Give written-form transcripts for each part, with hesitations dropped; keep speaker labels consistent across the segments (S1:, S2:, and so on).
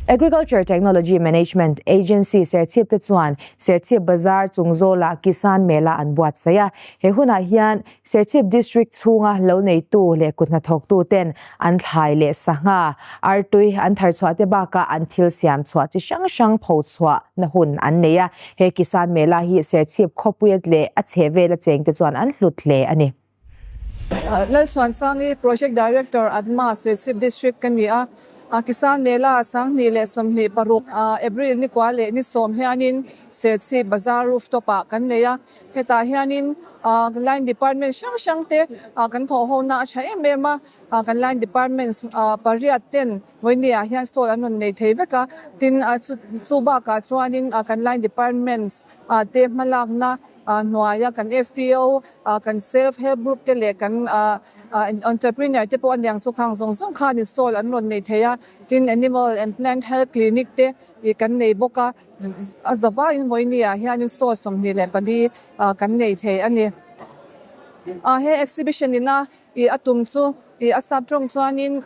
S1: Agriculture Technology Management Agency Serchhip te chuan Serchhip Bazar chung zawlah Kisan Mela an buatsaih a. He hunah hian Serchhip District chhunga lo neitu leh kut hnathawktu ten an thlai leh sangha, artui an tharchhuah te bakah an thil siam chhuah chi hrang hrang pho chhuah na hun an nei a. He Kisan Mela hi Serchhip khawpuia leh a chhehvela chengte chuan an hlut hle a ni.
S2: Lalchhuansangi, Project Director, ADMA, Serchhip District ka ni a. Kisan Mela 2026, April ni kua leh ni sawm hianin Serchhip Bazar Rooftop ah kan nei a. Hetah hianin Line Department hrang hrang te kan thawh hona a tha em em a. Kan Line Departments pariat ten vawinia hian stall an rawn nei thei vek a. Tin, chu bakah chuanin kan Line Departments te hmalakna hnuaia kan FPO, kan Self Help Group te leh kan Entrepreneur te pawh a niang chu khang zawng zawng khan stall an rawn nei thei a. Tin, Animal and Plant Health Clinic te kan nei bawk a. A zavaiin vawinia hianin stall 24 kan nei thei a ni. He exhibition ina a tum chu a sap tawng chuanin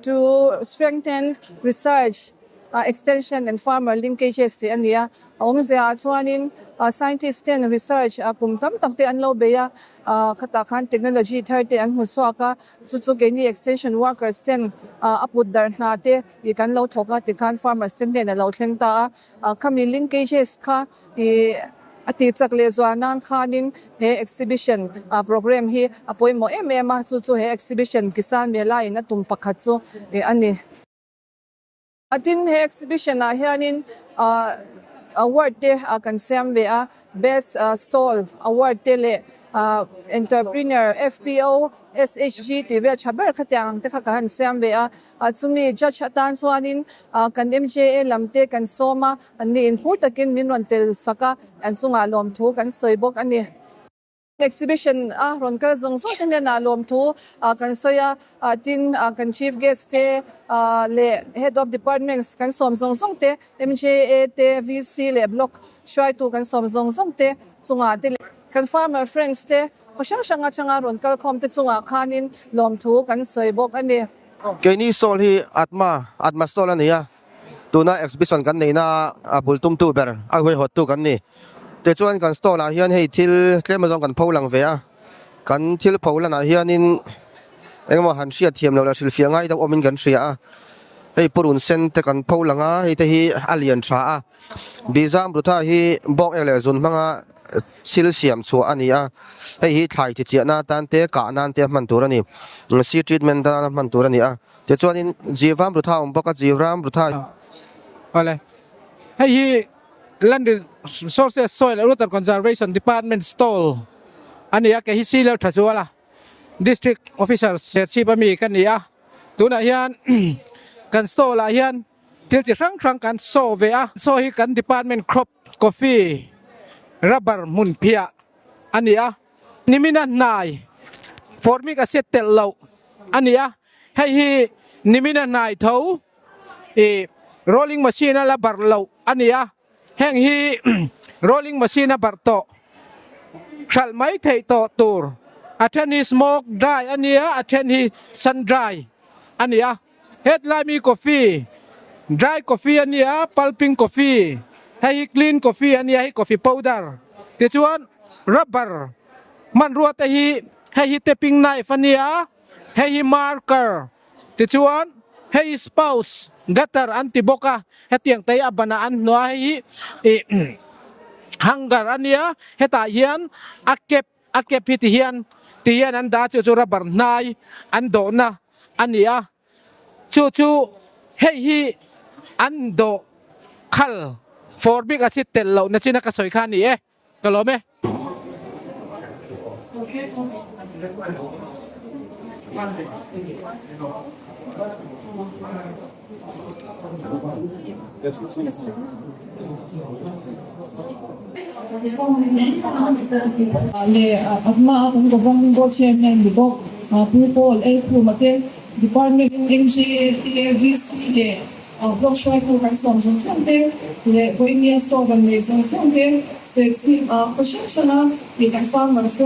S2: To Strengthen Research Extension and Farmer Linkages tih a ni a. A awmzia ah chuanin scientist ten research kum tam tak te an lo bei a, khatah khan technology thar te an hmu chhuak a, chu chu keini extension workers ten a put darh hna te ih kan lo thawk a tikhan farmers te hnenah lo thleng ta a, khami linkages kha ih a tih chak leh zual nan khanin he exhibition program hi a pawimawh em em a, chu chu he exhibition Kisan Mela in a tum pakhat chu a ni. Tin, he exhibition ah hianin award te kan siam ve a, Best Stall Award te leh Entrepreneur, FPO, SHG tih vel tha ber khatiang ang te kha ka han siam ve a. Chumi judge atan chuanin kan MJA lam te kan sawm a, anni inphur takin min rawn tel sak a, an chungah lawmthu kan sawi bawk a ni. Exhibition a rawn kal zawng zawng te hnenah lawmthu kan sawi a, tin kan Chief Guest te leh Head of Departments kan sawm zawng zawng te, MJA te, VC leh Block hruaitu kan sawm zawng zawng te chungah te leh kan Farmer Friends te khaw hrang hrang atanga rawn kal khawm te chungah khanin lawmthu kan sawi bawk a ni.
S3: Keini Sawl hi Atma, Atma Sawl a ni a. Tuna exhibition kan neihna a bul tumtu ber a huaihawttu kan ni. Tichuan kan stall ah hian hei thil tlem azawng kan pho lang ve a, kan thil pho lanah hianin engemaw han hriat thiam loh leh hrilhfiah ngai deuh awmin kan hria a, hei purun sen te kan pho lang a, hei te hi a lian tha a, Bizam Rutha hi bawk ek leh zun hmanga thil siam chhuah a ni a, hei hi thlai chi chiahna atan te kah nan te a hman tur a ni, seed treatment atana hman tur a ni a. Tichuanin Jivram Rutha a awm bawk a, Jivram Rutha.
S4: Awle, hei hi Land Resources, Soil and Water Conservation Department stall a ni a, kei hi Silel Thazuala, District Officer Serchhip ami ka ni a, tunah hian kan stall ah hian thil chi hrang hrang kan saw ve a, saw hi kan department crop coffee, rubber hmunphiah a ni a. Nimina hnai formic acid telh loh a ni a, hei hi nimina hnai tho ih rolling machine a la barh loh a ni a, heng hi rolling machine a barh tawh hralh mai theih tawh tur, a then hi smoke dry a ni a, a then hi sun dry a ni a, hetlai mi coffee dry coffee a ni a, pulping coffee, hei hi clean coffee a ni a, hei coffee powder tichuan. Rubber hmanrua te hi hei hi tapping knife a nia, hei hi marker tichuan hei hi spouse gutter an ti bawk a, hetiang te hi a banah an hnuai a, hei hi ih hanger a nia, hetah hian a cap a cap hi ti hian ti hian an dah a chu chu rubber hnai an dawhna a ni a. Chu chu hei hi an dawh khal for bik a sit tel loh na chin a ka sawi kha a ni e, ka lawm e.
S2: Leh a hma a kan governing board chairman ni bawk Pu Paul L. Khuma te Department MGA te VC leh Block hruaitu kan sawm zawng zawng te leh vawinia store rawn nei zawng zawng te Serchhip ah khaw hrang hrang a ih kan farmer fo